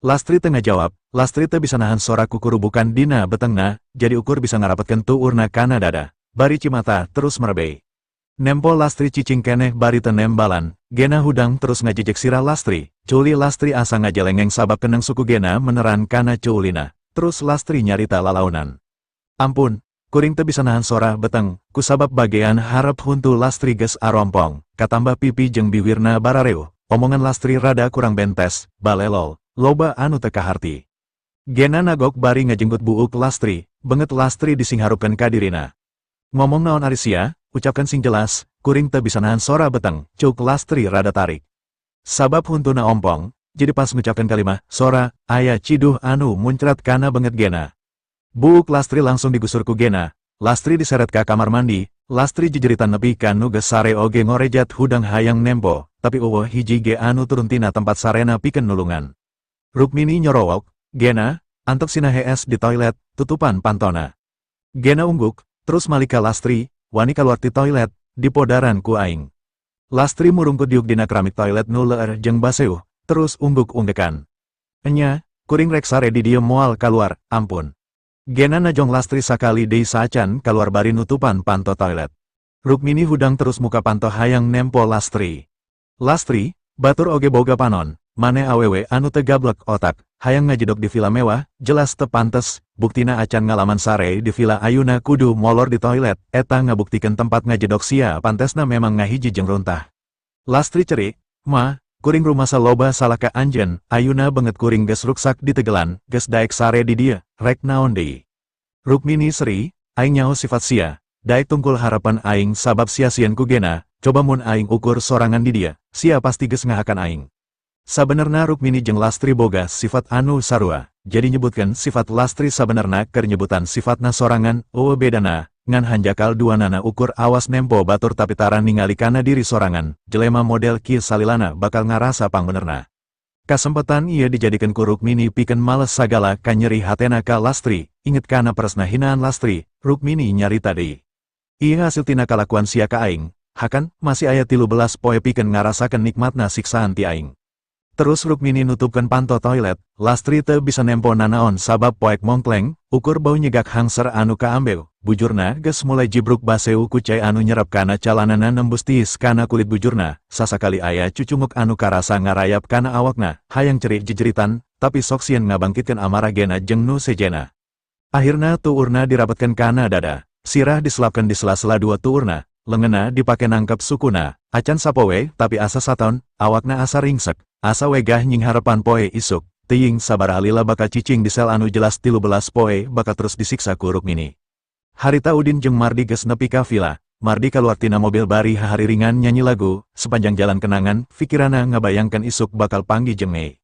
Lastri teu ngajawab, Lastri teu bisa nahan sora kukurubukan dina betengna, jadi ukur bisa ngarapetkeun tuurna kana dada. bari cimata terus merebey. Nempo Lastri cicing keneh bari teu nembalan, Gena hudang terus ngajejek sirah Lastri, cuuli Lastri asa ngajelengeng sabab keneng suku Gena meneran kana cuulina, terus Lastri nyarita lalaunan. Ampun, kuring teu bisa nahan sora beteng, kusabab bagean hareup huntu Lastri geus arompong, katambah pipi jeung biwirna barareuh, omongan Lastri rada kurang bentes, balelol, loba anu teu kaharti. Gena nagok bari ngajenggut buuk Lastri, beungeut Lastri disingharupkeun ka dirina. Ngomong naon ari sia, ucapkan sing jelas, kuring teu bisa nahan sora beteng, cuk Lastri rada tarik. Sabab huntuna ompong, jadi pas ngucapkan kalimat, sora, aya ciduh anu muncrat kana beungeut Gena. Buuk Lastri langsung digusur ku Gena, Lastri diseret ke kamar mandi, Lastri jejeritan nepi ka nu geus sare oge ngorejat hudang hayang nempo, tapi euweuh hiji ge anu turun tina tempat sarena pikeun nulungan. Rukmini nyorowok, "Gena, antep sina hees di toilet, tutupan pantona." Gena ungguk, terus malik ka Lastri, "Wani kaluar ti toilet, dipodaran ku aing." Lastri murungkut diuk dina keramik toilet nu leur jeung baseuh, terus ungguk-unggekan. "Enya, kuring rek sare di dieu moal kaluar, ampun." Gena najong Lastri sakali deui saacan kaluar bari nutupan panto toilet. Rukmini hudang terus muka panto hayang nempo Lastri. "Lastri, batur oge boga panon, maneh awewe anu teu gablek otak, hayang ngajedog di villa mewah, jelas teu pantes, buktina acan ngalaman sare di villa ayuna kudu molor di toilet, eta ngabuktikeun tempat ngajedog sia pantesna memang ngahiji jeung runtah." Lastri cerik, "Ma, kuring rumasa loba salah ka anjeun, ayuna beungeut kuring geus ruksak ditegelan, geus daek sare di dieu, rek naon deui?" Rukmini seri, "Aing nyaho sifat sia, daek tungkul hareupeun aing sabab sia sieun ku Gena, coba mun aing ukur sorangan di dieu, sia pasti geus ngahakan aing." Sabenerna Rukmini jeung Lastri boga sifat anu sarua, jadi nyebutkeun sifat Lastri sabenerna keur nyebutan sifatna sorangan, euweuh bedana, ngan hanjakal duanana ukur awas nempo batur tapi tara ningali kana diri sorangan, jelema model kieu salilana bakal ngarasa pangbenerna. Kasempetan ieu dijadikeun ku Rukmini pikeun males sagala kanyeri hatena ka Lastri, inget kana peresna hinaan Lastri, Rukmini nyarita deui. "Ieu hasil tina kalakuan sia ka aing, hakan, masih aya 13 poe pikeun ngarasakeun nikmatna siksaan ti aing." Terus Rukmini nutupkeun panto toilet, Lastri teu bisa nempo nanaon sabab poek mongkleng, ukur bau nyegak hangser anu kaambeu, bujurna geus mulai jibruk baseuh ku cai anu nyerep kana calanana nembus tiis kana kulit bujurna, sasakali aya cucunguk anu karasa ngarayap kana awakna, hayang cerik jejeritan, tapi sok sieun ngabangkitkeun amarah Gena jeung nu sejenna. Akhirna tuurna dirapetkeun kana dada, sirah diselapkeun di sela-sela dua tuurna, leungeunna dipake nangkep sukuna, acan sapoe tapi asa sataon, awakna asa ringsek, asa wegah nyingharepan poe isuk, teuing sabaraha lila bakal cicing di sel anu jelas 13 poe bakal terus disiksa ku Rukmini. Harita Udin jeung Mardi geus nepi ka villa, Mardi kaluar tina mobil bari hahariringan nyanyi lagu, "Sepanjang Jalan Kenangan," pikirana ngabayangkeun isuk bakal panggih jeung Mei.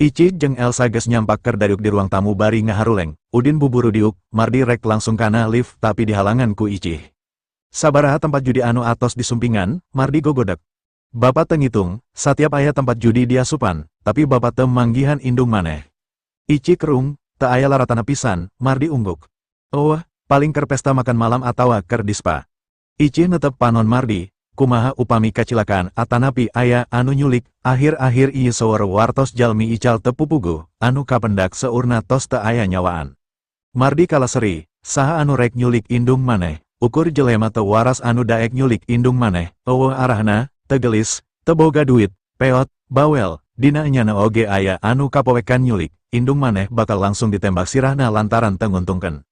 Ici jeung Elsa geus nyampak keur dariuk di ruang tamu bari ngaharuleng, Udin buburu diuk, Mardi rek langsung kana lift tapi dihalangan ku Icih. "Sabaraha tempat judi anu atos disumpingan?" Mardi gogodek. "Bapak teu ngitung, satiap aya tempat judi diasupan, tapi bapak teu manggihan indung maneh." Ici kerung, "Teu aya laratana pisan." Mardi ungguk. "Oh, paling keur pesta makan malam atawa keur di spa." Ici netep panon Mardi, "Kumaha upami kacilakaan atanapi aya anu nyulik? Akhir-akhir ieu seueur wartos jalmi ical teu pupuguh, anu kapendak seurna tos teu aya nyawaan." Mardi kalah seri, "Saha anu rek nyulik indung maneh? Ukur jelema teu waras anu daek nyulik indung maneh, euweuh arahna, teu geulis, teu boga duit, peot, bawel, dina enyana oge aya anu kapowekan nyulik, indung maneh bakal langsung ditembak sirahna lantaran teu nguntungkeun."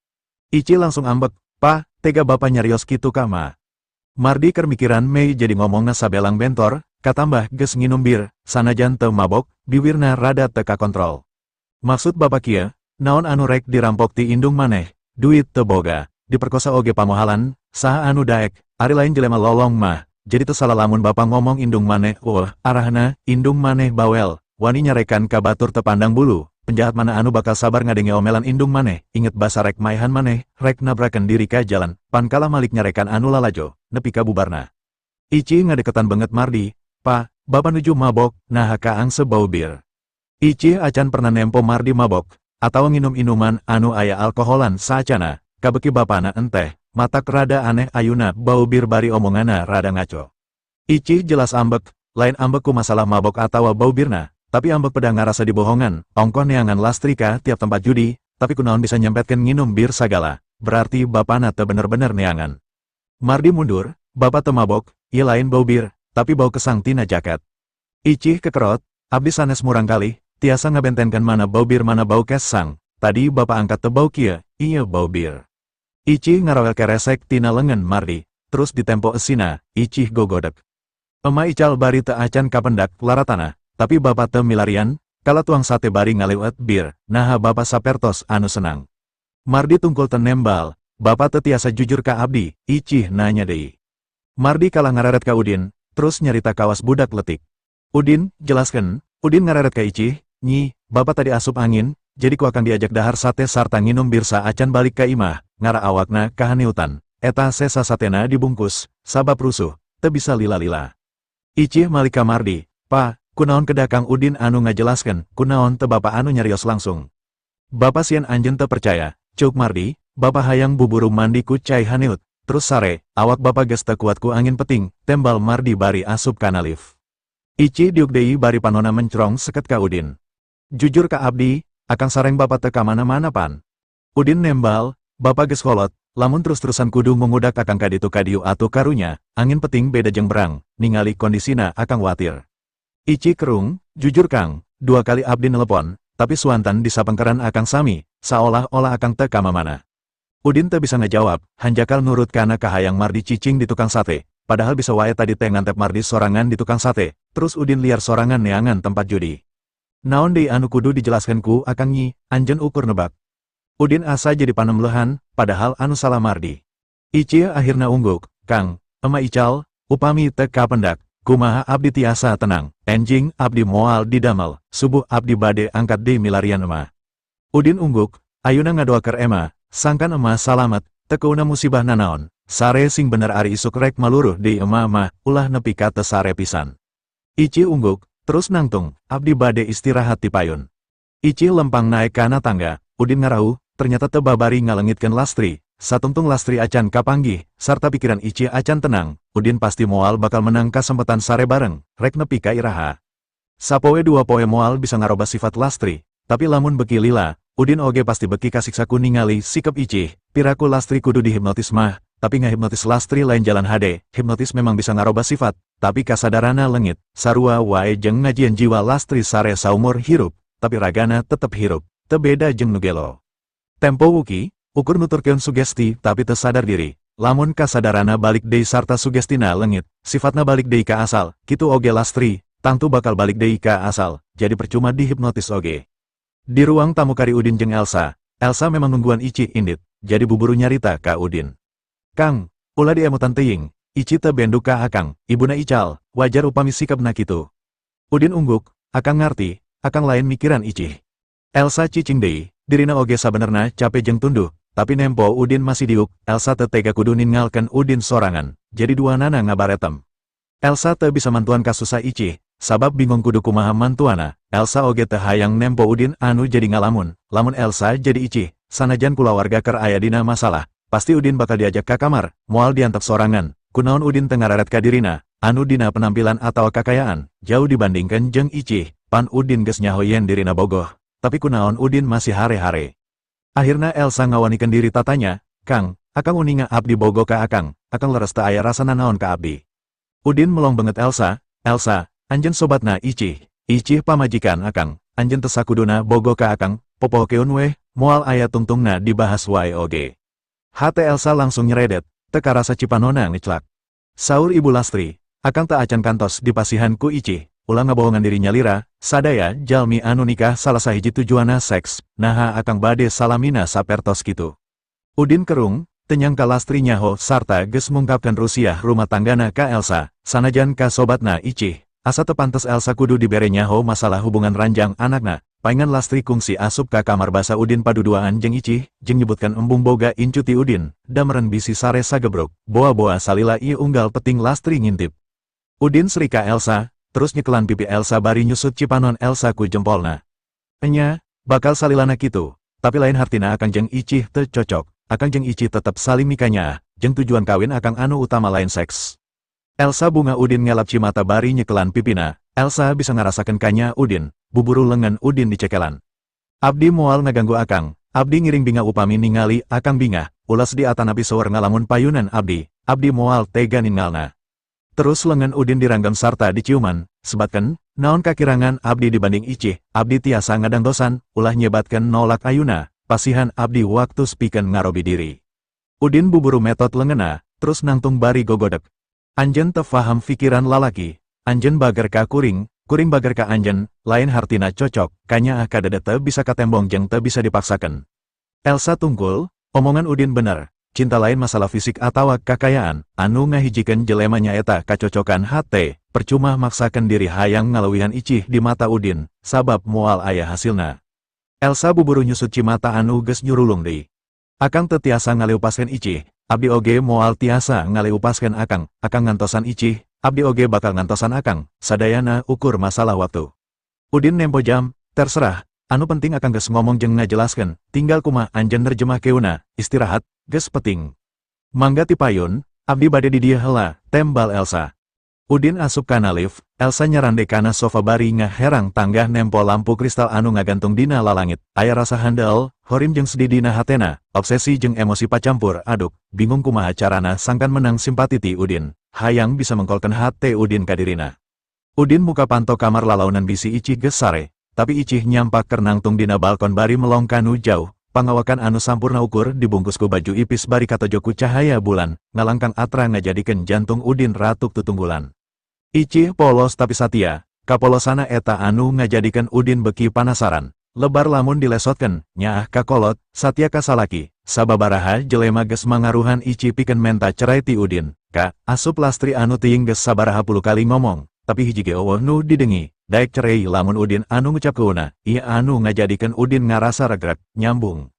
Ici langsung ambek, "Pa, tega bapak nyarios kitu ka Ma." Mardi keur mikiran Mei jadi ngomongna sabelang bentor, katambah geus nginum bir, sanajan teu mabok, biwirna rada teu kakontrol. "Maksud bapak kieu, naon anu rek dirampok ti indung maneh, duit teu boga, diperkosa oge pamohalan, saha anu daek, ari lain jelema lolong mah, jadi teu salah lamun bapak ngomong indung maneh euweuh arahna, indung maneh bawel, wani nyarekan ka batur teu pandang bulu, penjahat mana anu bakal sabar ngadenge omelan indung maneh, inget basa rek maehan maneh, rek nabrakeun diri ka jalan, pan kalah malik nyarekan anu lalajo, nepi ka bubarna." Ici ngadeketan beungeut Mardi, "Pa, bapak nuju mabok, naha kaangse bau bir?" Ici acan pernah nempo Mardi mabok, atau nginum inuman anu aya alkoholan saacana, kabeki bapana enteh, matak rada aneh ayuna bau bir bari omongana rada ngaco. Ici jelas ambek, lain ambek ku masalah mabok atawa bau birna, tapi ambek pedah ngarasa dibohongan, ongkoh neangan Lastri ka tiap tempat judi, tapi kunaon bisa nyempetkeun nginum bir sagala, berarti bapana teu bener-bener neangan. Mardi mundur, "Bapak teu mabok, ieu lain bau bir, tapi bau kesang tina jaket." Icih kekerot, "Abdi sanes murangkalih, tiasa ngabentenkeun mana bau bir, mana bau kesang. Tadi bapak angkat teu bau kieu, ieu bau bir." Icih ngarawel keresek tina lengan Mardi, terus ditempo esina, Icih gogodek. "Ema ical bari teu acan kapendak laratana, tapi bapak teu milarian, kala tuang sate bari ngaleueut bir, naha bapak sapertos anu senang?" Mardi tungkul teu nembal. "Bapak teu tiasa jujur ka abdi?" Icih nanya deui. Mardi kalah ngareret ka Udin, terus nyarita kawas budak letik. "Udin, jelaskan." Udin ngareret ka Icih, "Nyi, bapak tadi asup angin, jadi ku akang diajak dahar sate sarta nginum bir saacan balik ka imah, ngara awakna kahaniutan. Eta sesa satena dibungkus, sabab rusuh, teu bisa lila-lila." Icih malik ka Mardi, "Pa, kunaon kedah Kang Udin anu ngajelaskan, kunaon teu bapak anu nyarios langsung?" "Bapak sieun anjeun teu percaya," ceuk Mardi, "Bapak hayang buburu mandi ku cai haniut, terus sare, awak bapak geus teu kuat ku angin peting," tembal Mardi bari asup kana lift. Icih diuk deui bari panona mencrong seket ka Udin. "Jujur ka abdi, akang sareng bapak teu kamana-mana pan?" Udin nembal, "Bapak geus kolot, lamun terus-terusan kudu ngungudak akang kaditu kadieu atuh karunya, angin peting beda jeung berang, ningali kondisina akang watir." Icih kerung, "Jujur Kang, dua kali abdi nelepon, tapi suanten disapengkeran akang sami, saolah-olah akang teu kamana. Udin teu bisa ngejawab, hanjakal nurut kana kahayang Mardi cicing di tukang sate, padahal bisa wae tadi teh ngantep Mardi sorangan di tukang sate, terus Udin liar sorangan neangan tempat judi. "Naon deui anu kudu dijelaskan ku akang, Nyi, anjeun ukur nebak." Udin asa jadi panemlehan, padahal anu salah Mardi. Icih akhirna ungguk, "Kang, ema ical, upami teu kapendak, kumaha abdi tiasa tenang? Enjing abdi moal didamel, subuh abdi bade angkat deui milarian ema." Udin ungguk, "Ayeuna ngadoa keur ema, sangkan ema salamet, teu keuna musibah nanaon, sare sing bener, ari isuk rek maluruh deui ema mah, ulah nepi ka teu sare pisan." Icih ungguk, terus nangtung, "Abdi bade istirahat ti payun." Icih lempang naek kana tangga, Udin ngarauh, ternyata teu babari ngalengitkeun Lastri. Satungtung Lastri acan kapanggih, sarta pikiran Icih acan tenang, Udin pasti moal bakal menang kasempatan sare bareng, rek nepi ka iraha. Sapoe dua poe moal bisa ngarobah sifat Lastri, tapi lamun beki lila, Udin oge pasti beki kasiksa ku ningali sikap Icih. Piraku Lastri kudu dihipnotis mah, tapi ngahipnotis Lastri lain jalan hade. Hipnotis memang bisa ngarobah sifat, tapi kasadarana lengit, sarua wae jeung ngajieun jiwa Lastri sare saumur hirup, tapi ragana tetep hirup, teu beda jeung nu gelo. Tempo wuki, ukur nuturkeun sugesti tapi teu sadar diri, lamun kasadarana balik deui sarta sugestina lengit, sifatna balik deui ka asal, kitu oge Lastri, tangtu bakal balik deui ka asal, jadi percuma dihipnotis oge. Di ruang tamu kari Udin jeung Elsa, Elsa memang nungguan Icih indit, jadi buburu nyarita ka Udin. "Kang, ulah diemutan teuing, Icih teu bendu ka akang, ibuna ical, wajar upami sikapna kitu." Udin ungguk, "Akang ngarti, akang lain mikiran Icih." Elsa cicing deui, dirina oge sabenerna cape jeung tunduh, tapi nempo Udin masih diuk, Elsa teu tega kudu ninggalkeun Udin sorangan, jadi duanana ngabaretem. Elsa teu bisa mantuan kasusah Icih, sabab bingung kudu kumaha mantuana. Elsa oge teu hayang nempo Udin anu jadi ngalamun. Lamun Elsa jadi Icih, sanajan kulawarga keur aya dina masalah, pasti Udin bakal diajak ka kamar, moal diantep sorangan. Kunaon Udin teu ngareret ka dirina, anu dina penampilan atawa kakayaan, jauh dibandingkan jeung Icih? Pan Udin geus nyaho yen dirina bogoh, tapi kunaon Udin masih hare-hare? Akhirna Elsa ngawanikeun diri tatanya, "Kang, akang uninga abdi bogoh ka akang, akang leres teu aya rasa nanaon ka abdi?" Udin melong beungeut Elsa, "Elsa, anjeun sobatna Icih, Icih pamajikan akang, anjeun teu sakuduna bogoh ka akang." Popohokeun weh, moal aya tungtungna dibahas wae oge. Hate Elsa langsung nyeredet, teu karasa cipanona ngeclak. Saur Ibu Lastri, "Akang teu acan kantos dipasihan ku Icih, ulah ngabohongan diri nyalira, sadaya jalmi anu nikah salah sahiji tujuanna seks, naha akang bade salamina sapertos kitu?" Udin kerung, teu nyangka Lastri nyaho sarta geus mungkapkeun rusiah rumah tanggana ka Elsa, sanajan ka sobatna Icih, asa teu pantes Elsa kudu dibere nyaho masalah hubungan ranjang anakna. Paingan Lastri kungsi asup ka kamar basa Udin paduduaan jeung Icih, jeung nyebutkan embung boga incu ti Udin, da meren bisi sare sagebruk, boa-boa salila ieu unggal peting Lastri ngintip. Udin seri ka Elsa, terus nyekelan pipi Elsa bari nyusut cipanon Elsa ku jempolna. "Enya, bakal salilana kitu, tapi lain hartina akang jeung Icih teu cocok, akang jeung Icih tetep saling mikanyaah, jeung tujuan kawin akang anu utama lain seks." Elsa bunga. Udin ngelap cimata bari nyekelan pipina, Elsa bisa ngarasakeun kanyaah Udin, buburu lengan Udin dicekelan. "Abdi moal ngaganggu akang, abdi ngiring bingah upami ningali akang bingah, ulah." Ulah sedih atanapi seueur ngalamun payunan abdi, abdi moal tega ningalna. Terus lengan Udin diranggam sarta diciuman, sebatkan, naon kakirangan abdi dibanding Icih, abdi tiasa ngadangdosan, ulah nyebatkan nolak ayuna, pasihan abdi waktu pikeun ngarobi diri. Udin buburu metot lengena, terus nangtung bari gogodek. Anjen teu faham pikiran lalaki, anjen bager ka kuring, kuring bager ka anjen, lain hartina cocok, kanyaah kadede teu bisa katembong jeng teu bisa dipaksakan. Elsa tungkul, omongan Udin bener, cinta lain masalah fisik atawa kakayaan, anu ngahijikeun jelema nyaeta kacocokan hate, percuma maksakan diri hayang ngalewihan Icih di mata Udin, sabab moal aya hasilna. Elsa buburu nyusut cimata anu geus nyurulung deui. Akang teu tiasa ngaleupaskeun Icih, abdi oge moal tiasa ngaleupaskeun akang, akang ngantosan Icih, abdi oge bakal ngantosan akang, sadayana ukur masalah waktu. Udin nempo jam, terserah, anu penting akang geus ngomong jeung ngajelaskeun, tinggal kumaha anjeun nerjemahkeunna, istirahat, geus peting. Mangga ti payun, abdi bade di dieu heula, tembal Elsa. Udin asup kana lift, Elsa nyarande kana sofa bari ngaherang tanggah nempo lampu kristal anu ngagantung dina lalangit, aya rasa handel, horim jeung sedih dina hatena, obsesi jeung emosi pacampur aduk, bingung kumaha carana sangkan menang simpati ti Udin, hayang bisa mengkolkeun hate Udin ka dirina. Udin muka panto kamar lalaunan bisi Icih geus sare, tapi Icih nyampak keur nangtung dina balkon bari melong kanu jauh, pangawakan anu sampurna ukur dibungkus ku baju ipis bari katojo ku cahaya bulan, ngalangkang atra ngajadikeun jantung Udin ratuk tutunggulan. Icih polos tapi satia, kapolosana eta anu ngajadikeun Udin beki panasaran, lebar lamun dilesotkeun, nyaah ka kolot, satia ka salaki, sababaraha jelema geus mangaruhan Icih pikeun menta cerai ti Udin, ka, asup Lastri anu teuing geus sabaraha puluh kali ngomong, tapi hiji ge euweuh nu didengi, daek cerei lamun Udin anu ngucapkeunna, ieu anu ngajadikeun Udin ngarasa regrek, nyambung.